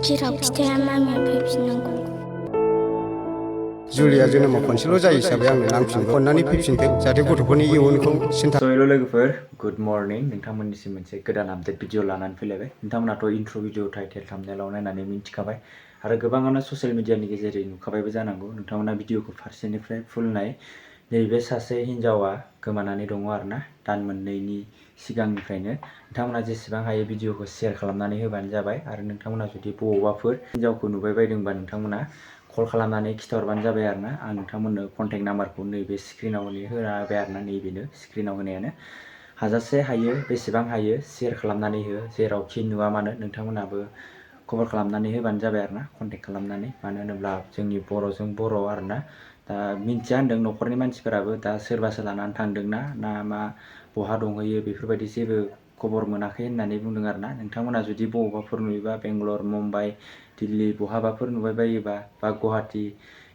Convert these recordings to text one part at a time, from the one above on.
जेरावखि थाया मामिया फैफिननांगौ। जुलिया जोनोमाव खनसेल' जायो हिसाबै आंनो नांफिनगौ। अननानै फैफिनथों जाहाथे गथ'फोरनि इयुनखौ सिन्था। हेल' लोगोफोर, गुड मर्निं। नोंथांमोननिसिम मोनसे गोदान आपडेट भिडिअ लानानै फैलायबाय। नोंथांमोनाथ' इन्ट्र' भिडिअ टाइटेल थाम्बनेइलाव नायनानै मिन्थिखाबाय आरो गोबाङानो ससियेल मिडियानि गेजेरै नुखाबायबो जानांगौ। नोंथांमोना भिडिअखौ फारसेनिफ्राय फुल नाय। नैबे सासे हिन्जावा गोमानानै दङ आरोना, दान मोननैनि सिगांनिफ्रायनो। नोंथांमोना जेसेबां हायो भिडिअखौ शेयार खालामनानै होबानो जाबाय आरो नोंथांमोना जुदि बबावबाफोर हिन्जावखौ नुबाय बायदोंबा नोंथांमोना कल खालामनानै खिथाहरबानो जाबाय आरोना। आं नोंथांमोननो कन्टेक्ट नाम्बारखौ नैबे स्क्रिनाव होना होबाय आरोना, नैबेनो स्क्रिनाव होनायानो। हाजासे हायो बेसेबां हायो शेयार खालामनानै हो, जेरावखि नुवा मानो नोंथांमोनाबो खबर खालामनानै होबानो जाबाय आरोना, कन्टेक्ट खालामनानै। मानो होनोब्ला जोंनि बर'जों बर' आरोना, दा मिन्थिया होनदों न'खरनि मानसिफोराबो, दा सोरबासो लानानै थांदोंना ना मा बहा दंहैयो बेफोरबायदि जेबो खबर मोनाखै होननानै बुंदों आरोना। नोंथांमोना जुदि बबावबाफोर नुयोबा बेंगलर, मुम्बाइ, दिल्ली बहाबाफोर नुबाय बायोबा बा गुवाहाटि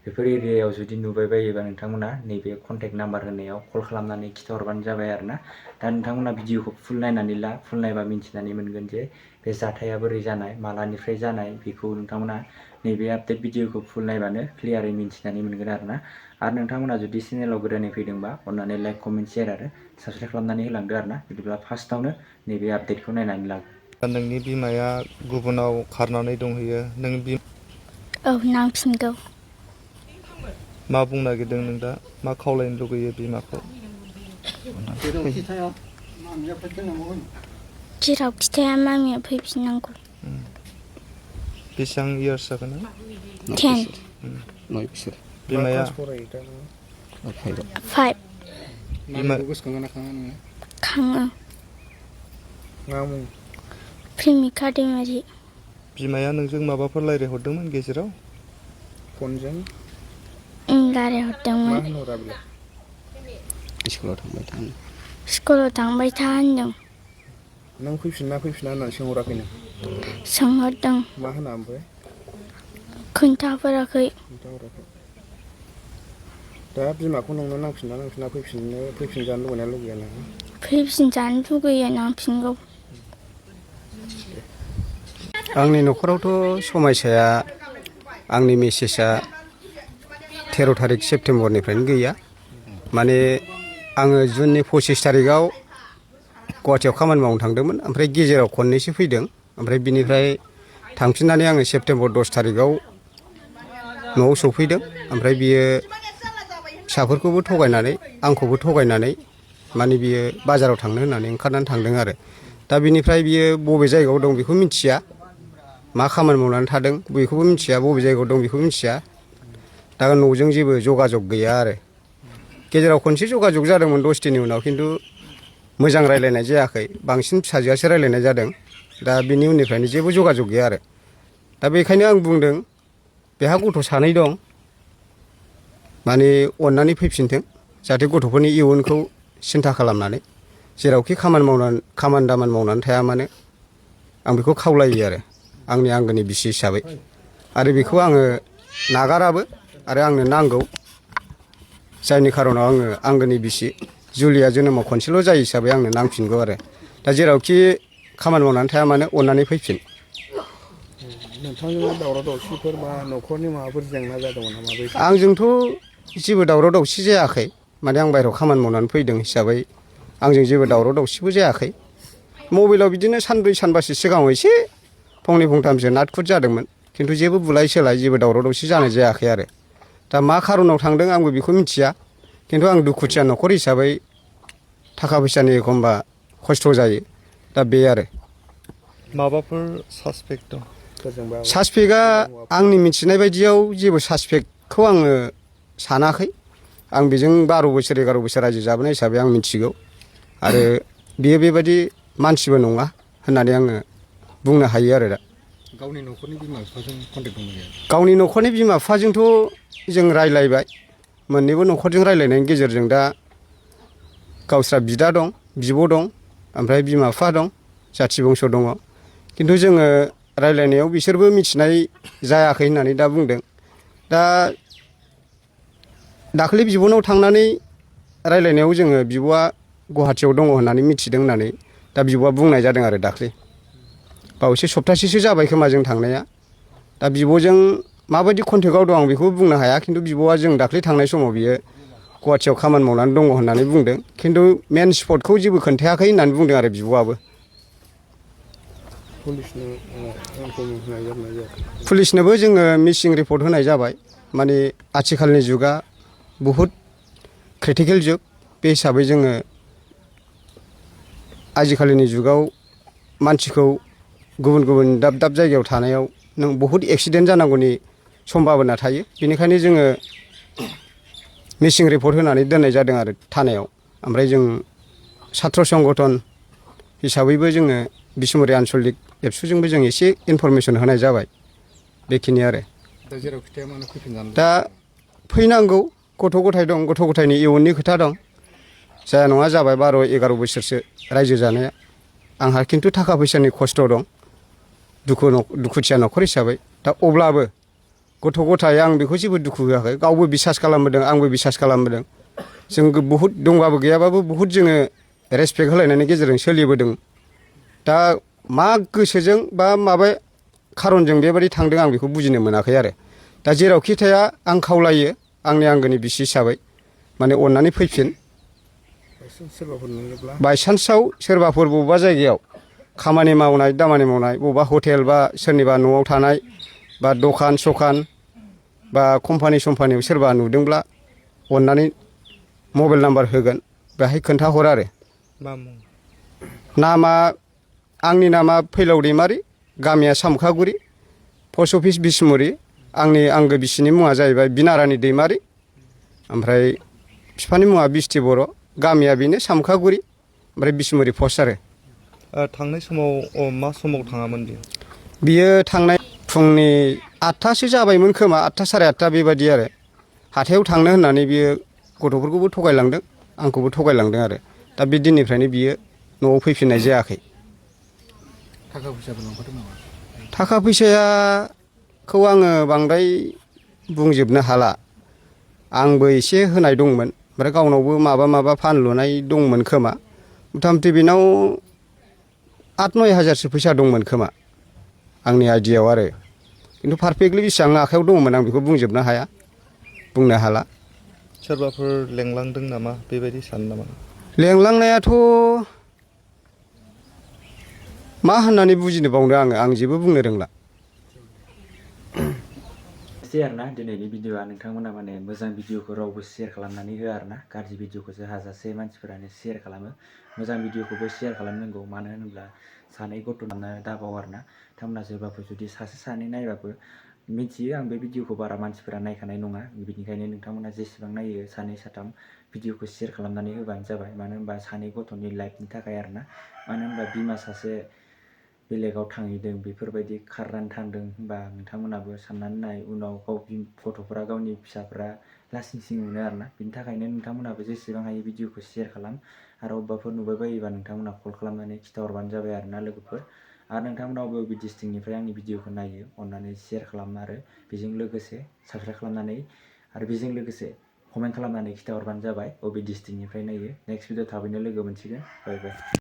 बेफोर एरियायाव जुदि नुबाय बायोबा नोंथांमोना नैबे कन्टेक्ट नाम्बार होनायाव कल खालामनानै खिथाहरबानो जाबाय आरोना। दा नोंथांमोना भिडिअखौ फुल नायनानै ला, फुल नायबा मिन्थिनानै मोनगोन जे बे जाथाया बोरै जानाय, मालानिफ्राय जानाय, बेखौ नोंथांमोना नैबे आपडेट भिडिअखौ फुल नायबानो क्लियारै मिन्थिनानै मोनगोन आरोना। आरो नोंथांमोना जुदि चेनेलाव गोदानै फैदोंबा अननानै लाइक, कमेन्ट, शेयार आरो साबस्क्राइब खालामनानै होलांदो आरोना। बिदिब्ला फार्स्टआवनो नैबे आपडेटखौ नायनानै ला। नोंनि बिमाया गुबुनाव खारनानै दंहैयो, नों औ, नांफिनगौ। मा बुंनो नागिरदों नों दा? मा खावलायनो लुगैयो बिमाखौ? जेरावखि थाया मामिया फैफिननांगौ। बेसेबां इयार्स जागोन? 10 9 बोसोर। बिमाया 5 बिमाखौ गोसोखाङो ना खाङा नोङो? खाङो। मा मुं? प्रेमिका दैमारि। बिमाया नोंजों माबाफोर रायज्लायहरदोंमोन गेजेराव? फनजों? रायज्लायहरदोंमोन। मा होनहरा बेलाय? स्कुलाव थांबाय था। स्कुलाव थांबाय था होनदों। नों फैफिनना होननानै सोंहराखै नों? सोंहरदों। मा होना ओमफ्राय? खोन्थाहराखै। दा बिमाखौ नोंनो नांफिनना फैफिनजानो लुगैना लुगैया नोङो? फैफिनजानो लुगैयो, नांफिनगौ। आंनि न'खरावथ' समायसाया, आंनि मेसेजआ 13 थारिख सेप्तेम्बरनिफ्रायनो गैया। माने आङो जुननि 25 थारिखआव गुवाहाटियाव खामानि मावनो थांदोंमोन, ओमफ्राय गेजेराव खननैसो फैदों। ओमफ्राय बिनिफ्राय थांफिननानै आङो सेप्तेम्बर 10 थारिखआव न'आव सफैदों। ओमफ्राय बियो फिसाफोरखौबो थगायनानै आंखौबो थगायनानै माने बियो बाजाराव थांनो होननानै ओंखारनानै थांदों आरो। दा बिनिफ्राय बियो बबे जायगायाव दं बेखौ मिथिया, मा खामानि मावनानै थादों बेखौबो मिथिया, बबे जायगायाव दं बेखौ मिथिया। दा न'जों जेबो जगाजग गैया आरो। गेजेराव खनसे जगाजग जादोंमोन 10 दिननि उनाव, खिन्थु मोजां रायज्लायनाय जायाखै। बांसिन फिसाजोआसो रायज्लायनाय जादों। दा बिनि उननिफ्रायनो जेबो जगाजग गैया आरो। दा बेखायनो आं बुंदों, बेहा गथ' सानै दं, माने अननानै फैफिनथों जाहाथे गथ'फोरनि इयुनखौ सिन्था खालामनानै जेरावखि खामानि दामानि मावनानै थाया मानो आं बेखौ खावलायो आरो, आंनि आंगोनि बिसि हिसाबै। आरो बेखौ आङो नागाराबो आरो आंनो नांगौ। जायनि खारनाव आङो आंगोनि बिसि जुलिया जोनोमाव खनसेल' जायो हिसाबै आंनो नांफिनगौ आरो। दा जेरावखि खामानि मावनानै थाया मानो अननानै फैफिन। नोंथांजों दावराव दावसिफोर बा न'खरनि माबाफोर जेंना जादोंमोन नामा? आंजोंथ' जेबो दावराव दावसि जायाखै। माने आं बाहेरायाव खामानि मावनानै फैदों हिसाबै आंजों जेबो दावराव दावसिबो जायाखै। मबाइलाव बिदिनो सानब्रै सानबासो सिगाङाव एसे फंनै फंथामसो नाटखुट जादोंमोन, खिन्थु जेबो बुलाय सोलाय जेबो दावराव दावसि जानाय जायाखै आरो। दा मा खारनाव थांदों आंबो बेखौ मिथिया, खिन्थु आं दुखुथिया न'खर हिसाबै थाखा फैसानि एखमबा खस्थ' जायो। दा बे आरो। माबाफोर सासपेक्ट दं? सासपेक्टआ आंनि मिथिनाय बायदियाव जेबो सासपेक्टखौ आङो सानाखै। आं बेजों 12 बोसोर 11 बोसोर रायजो जाबोनाय हिसाबै आं मिथिगौ। आरो बियो बेबायदि मानसिबो नङा होननानै आङो बुंनो हायो आरो दा। गावनि न'खरनि बिमा बिफाजों कन्टेक्ट दंना गैया? गावनि न'खरनि बिमा बिफाजोंथ' जों रायज्लायबाय। मोननैबो न'खरजों रायज्लायनायनि गेजेरजों दा गावस्रा बिदा दं, बिब' दं, ओमफ्राय बिमा बिफा दं, जाथि बंस' दङ। खिन्थु जोङो रायज्लायनायाव बिसोरबो मिथिनाय जायाखै होननानै दा बुंदों। दा दाखालि बिब'नाव थांनानै रायज्लायनायाव जोङो बिब'आ गुवाहाटियाव दङ होननानै मिथिदों होननानै दा बिब'आ बुंनाय जादों आरो दाखालि। बावैसो सप्तासेसो जाबाय खोमा जों थांनाया। दा बिब'जों माबायदि कन्टेक्टआव दं आं बेखौ बुंनो हाया खिन्थु बिब'आ जों दाख्लै थांनाय समाव बियो गुवाहाटियाव खामानि मावनानै दङ होननानै बुंदों खिन्थु मेन स्पटखौ जेबो खोन्थायाखै होननानै बुंदों आरो बिब'आबो। पुलिसनोबो जोङो मिसिं रिपर्ट होनाय जाबाय माने आथिखालनि जुगा बहुद क्रिटिकेल जुग बे हिसाबै जोङो आजिखालिनि जुगाव मानसिखौ गुबुन गुबुन दाब दाब जायगायाव थानायाव नों बहुद एक्सिडेन्ट जानांगौनि सम्भाबना थायो बेनिखायनो जोङो मिसिं रिपर्ट होनानै दोननाय जादों आरो थानायाव। ओमफ्राय जों सात्र संगठन हिसाबैबो जोङो बिसमुरि आन्सलिक एबसुजोंबो जों एसे इनफरमेसन होनाय जाबाय बेखिनि आरो। दा फैनांगौ गथ' गथाय दं गथ' गथायनि इयुननि खोथा दं जाया नङा जाबाय 12-11 बोसोरसो रायजो जानाया आंहा खिन्थु थाखा फैसानि खस्थ' दं दुखुथिया न'खर हिसाबै दा अब्लाबो गथ' गथाय आं बेखौ जेबो दुखु होआखै गावबो बिसास खालामबोदों आंबो बिसास खालामबोदों जों बहुद दंबाबो गैयाबाबो बहुद जोङो रेसपेक्ट होलायनायनि गेजेरजों सोलिबोदों। दा मा गोसोजों बा माबा खारनजों बेबायदि थांदों आं बेखौ बुजिनो मोनाखै आरो। दा जेरावखि थाया आं खावलायो आंनि आंगोनि बिसि हिसाबै माने अननानै फैफिन। बायसान्सआव सोरबाफोर बबेबा जायगायाव खामानि मावनाय दामानि मावनाय बबेबा हटेल बा सोरनिबा न'आव थानाय बा दखान सखान बा कम्पानि सम्पानियाव सोरबा नुदोंब्ला अननानै मबाइल नाम्बार होगोन बेहाय खोन्थाहर आरो। मा मुं? नामा आंनि नामा फैलाव दैमारि गामिया सामखागुरि पस्ट अफिस बिसमुरि आंनि आंगो बिसिनि मुङा जाहैबाय बिनारानि दैमारि ओमफ्राय बिफानि मुङा बिस्ति बर' गामिया बेनो सामखागुरि ओमफ्राय बिसमुरि पस्ट आरो। थांनाय समाव मा समाव थाङामोन बियो थांनाय फुंनि 8थासो जाबायमोन खोमा 8था साराय 8था बेबायदि आरो हाथायाव थांनो होननानै बियो गथ'फोरखौबो थगायलांदों आंखौबो थगायलांदों आरो दा बे दिननिफ्रायनो बियो न'आव फैफिननाय जायाखै। थाखा फैसाखौ आङो बांद्राय बुंजोबनो हाला आंबो एसे होनाय दंमोन ओमफ्राय गावनावबो माबा फानलुनाय दंमोन खोमा मथा मथि बेनाव 8-9 हाजारसो फैसा दंमोन खोमा आंनि आइडियायाव आरो खिन्थु पारफेक्टलि बेसेबां आखायाव दङमोन आं बेखौ बुंजोबनो हाया बुंनो हाला। सोरबाफोर लेंलांदों नामा बेबायदि सानो नामा? लेंलांनायाथ' मा होननानै बुजिनो बावनो आं जेबो बुंनो रोंला। एसे आरोना दिनैनि भिडिअआ नोंथांमोना माने मोजां भिडिअखौ रावबो शेयार खालामनानै होआ आरोना गाज्रि भिडिअखौसो हाजासे मानसिफोरानो शेयार खालामो मोजां भिडिअखौबो शेयार खालामनांगौ मानो होनोब्ला सानै गथ' नामना दाबाव आरोना बिथांमोना सोरबाफोर जुदि सासे सानै नायबाबो मिथियो आं बे भिडिअखौ बारा मानसिफोरा नायखानाय नङा बेनिखायनो नोंथांमोना जेसेबां नायो सानै साथाम भिडिअखौ शेयार खालामनानै होबानो जाबाय मानो होनबा सानै गथ'नि लाइफनि थाखाय आरोना मानो होनबा बिमा सासे बेलेगाव थांहैदों बेफोरबायदि खारनानै थांदों होनबा नोंथांमोनाबो साननानै नाय उनाव गथ'फोरा गावनि फिसाफोरा लासिं सिं मोनो आरोना बिनि थाखायनो नोंथांमोनाबो जेसेबां हायो भिडिअखौ शेयार खालाम आरो अबेबाफोर नुबाय बायोबा नोंथांमोना कल खालामनानै खिथाहरबानो जाबाय आरोना लोगोफोर आरो नोंथांमोना बबे डिस्ट्रिक्टनिफ्राय आंनि भिडिअखौ नायो अननानै शेयार खालाम आरो बेजों लोगोसे साबस्क्राइब खालामनानै आरो बेजों लोगोसे कमेन्ट खालामनानै खिथाहरबानो जाबाय बबे डिस्ट्रिक्टनिफ्राय नायो नेक्स्ट भिडिअ थाबैनो लोगो मोनसिगोन बाय बाय।